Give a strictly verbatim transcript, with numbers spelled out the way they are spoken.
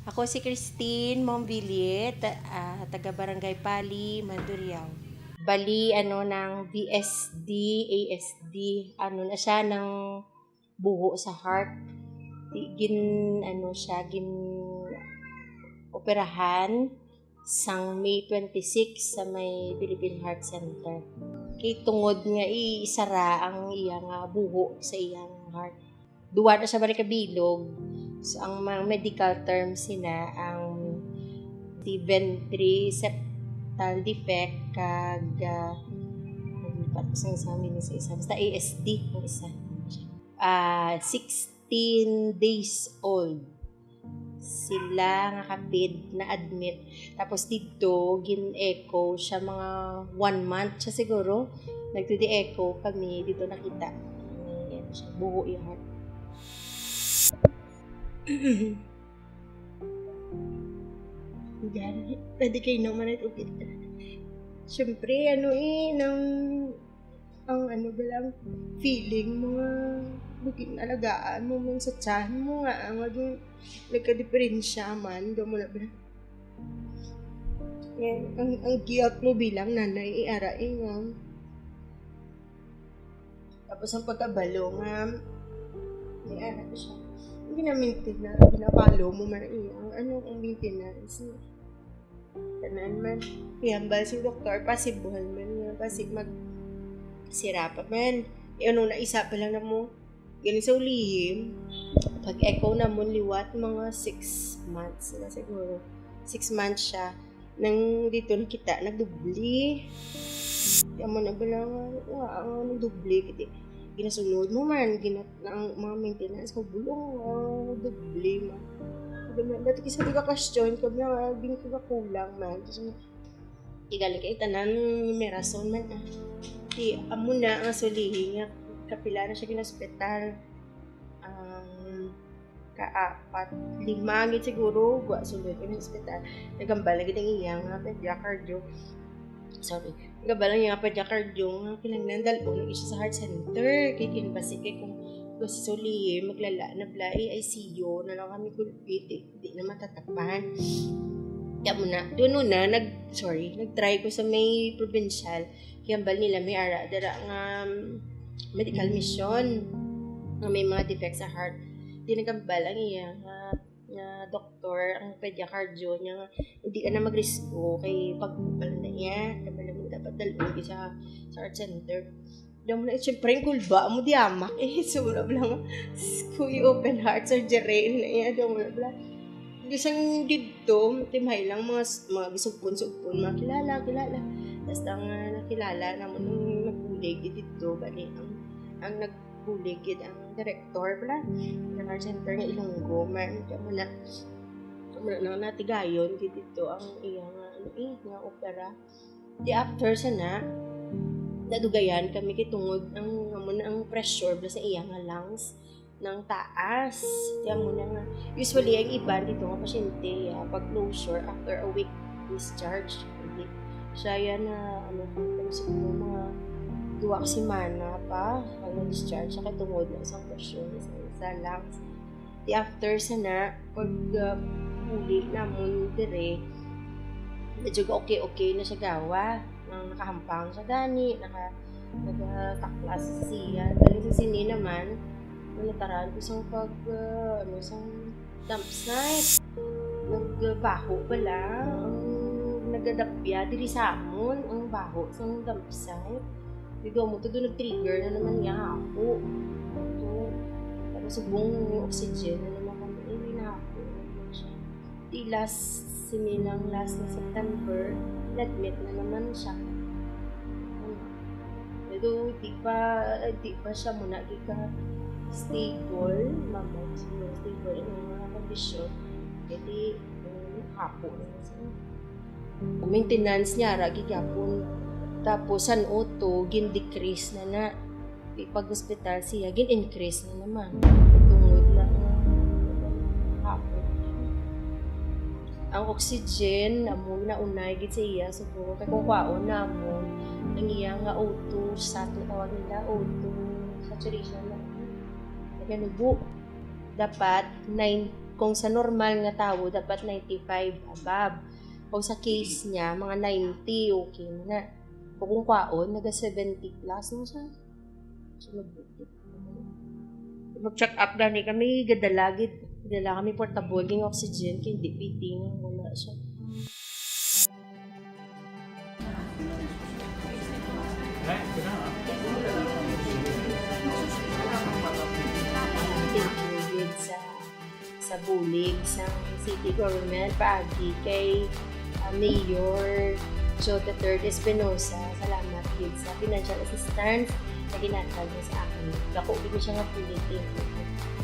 Ako si Christine Mombilit, ah, taga Barangay Pali, Mandurriao. Bali, ano, ng B S D, A S D, ano na siya, ng buho sa heart. Di, gin, ano siya, gin operahan sang May twenty-six sa may Philippine Heart Center. Kay tungod nga i-, isara ang iya nga buho sa iyang heart. Duwa na siya balik ka bilog. So, ang mga medical terms sina ang si ventricular septal defect kag, ah, ano pa sa isa, sa isa. Basta A S D ang isa. Ah, sixteen days old sila nga kapid na-admit. Tapos dito, gin-echo siya mga one month siya siguro. Nagtudi-echo kami, dito nakita. Yan siya, buho yung heart. Yan. Pwede kayo naman ito. Siyempre, ano eh, nang ang ano ba lang, feeling mo nga, naging alagaan mo man sa tiyan mo nga, ang naging nagkadiperensya man, daw mo na ba? Yan, ang, ang guilt mo bilang nanay, iara, eh, nga. Tapos ang pagkabalo nga, may ara ko siya. Ang ginamintin na, ginapalo mo man, eh, ang ano, ang maintenance. Tanan man. Ihambal sing doktor, possible man nga basi mag sira pa man. E, ano na, isa pa lang na mo. Gani sa ulihim, pag-echo namon liwat, mga six months na siguro. Six months siya. Nang dito nakita, nagdubli. Kaya mo na ba lang, wa, ang nagdubli, kiti, ginasunod mo man, gina-, ang mga maintenance ko, bulong, ah, doble man. Sabi man, dati kasi di ka question, kag na, ah, di ka kulang man. Kasi, igali kay tanan, may rason man, ah. Di, amo na ang sulihi nga, kapila na siya ginaospital. Ang kaapat, lima gid siguro, gwa sulod ko sa ospital. Nagambal na gid ang iya nga pediacardio. Sorry. Nagambal ang iya nga pediacardio nga kinahanglan dal-on lagi siya sa heart center. Kay kinbasi kay kung gusto suli, maglala na bala, eh, I C U na lang kami gulpi, di, di na matatapan. Kaya mo na, doon na, nag, sorry, nag-try ko sa may provincial. Kaya bal nila may ara dara nga, um, medical mission nga may mga defect sa heart. Di nagambal ang iya nga, nga doktor, ang pediacardio niya nga, "Hindi ka na magrisgo kay pag-, pala na iya, kabalo mo dapat dal-on sa, sa heart center." Daw mo na, siyempre, ang kulba mo, di amak, eh. So, wala bala nga, "Kuya, open heart surgery na iya." Daw mo na bala. Di sang didto, timhay lang mga s-, mga gisugpon-sugpon, mga kilala, kilala. Basta nga nakilala namon ang nagbulig didto, gani ang, ang nagbulig gid ang direktor bala. Ang center nga Ilonggo man, kaya mo na, kaya mo na natigayon gid didto ang iya nga, ano eh, nga opera. Di after sa na, nadugayan kami kay tungod ang, amo na ang pressure bala sa iya nga lungs nang taas. Kaya mo na nga, usually ang iban dito nga pasyente, ah, pag closure after a week discharge, hindi siya yan na, ano, siguro mga duwa ka semana pa ang discharge siya kay tungod na isang pressure sa, sa lungs. Di after sa na, pag, ah, uli namon dire, medyo okay-okay na siya gawa. Nang nakahampang siya gani, naka-, nagataklas siya. Dali sa sini naman, nataran ko sang pag, ah, ano, sang dump site. Nagbaho bala ang nagadapya diri sa amon, ang baho sang dump site. Di daw mo to, doon nag-trigger na naman niya ako. Ito, tapos subong yung oxygen na naman kami, eh, na ako. Di last, sini lang last na September, na-admit na naman siya. Pero di pa, di pa siya muna gika stable, mabot sa mga stable ang mga kondisyon. Kaya di, um, hapo na siya. Maintenance niya, ara, gigapon. Tapos, san uto, gin-decrease na na. Di pag-hospital siya, gin-increase na naman. Tungod na, ah, hapon. Ang oxygen, amo na unay gid sa iya, siguro. Kay kung kwaon namon, ang iya nga O two sat, na tawag nila, O two saturation na. Naganubo. Dapat nine Kung sa normal nga tawo, dapat ninety-five above. Kung sa case niya, mga ninety, okay na. O kung kwaon, naga seventy plus na siya. So, mag-, mag-check up gani kami, gadala gid. Gadala kami portable, ging oxygen, kay di fitting, wala siya. Thank you gid sa, sa bulig sa city government, paagi kay, ah, Mayor Joe the third Espinosa. Salamat gid sa financial assistance na ginhatag niya sa akin. Dako gid siya nga bulig. Thank you.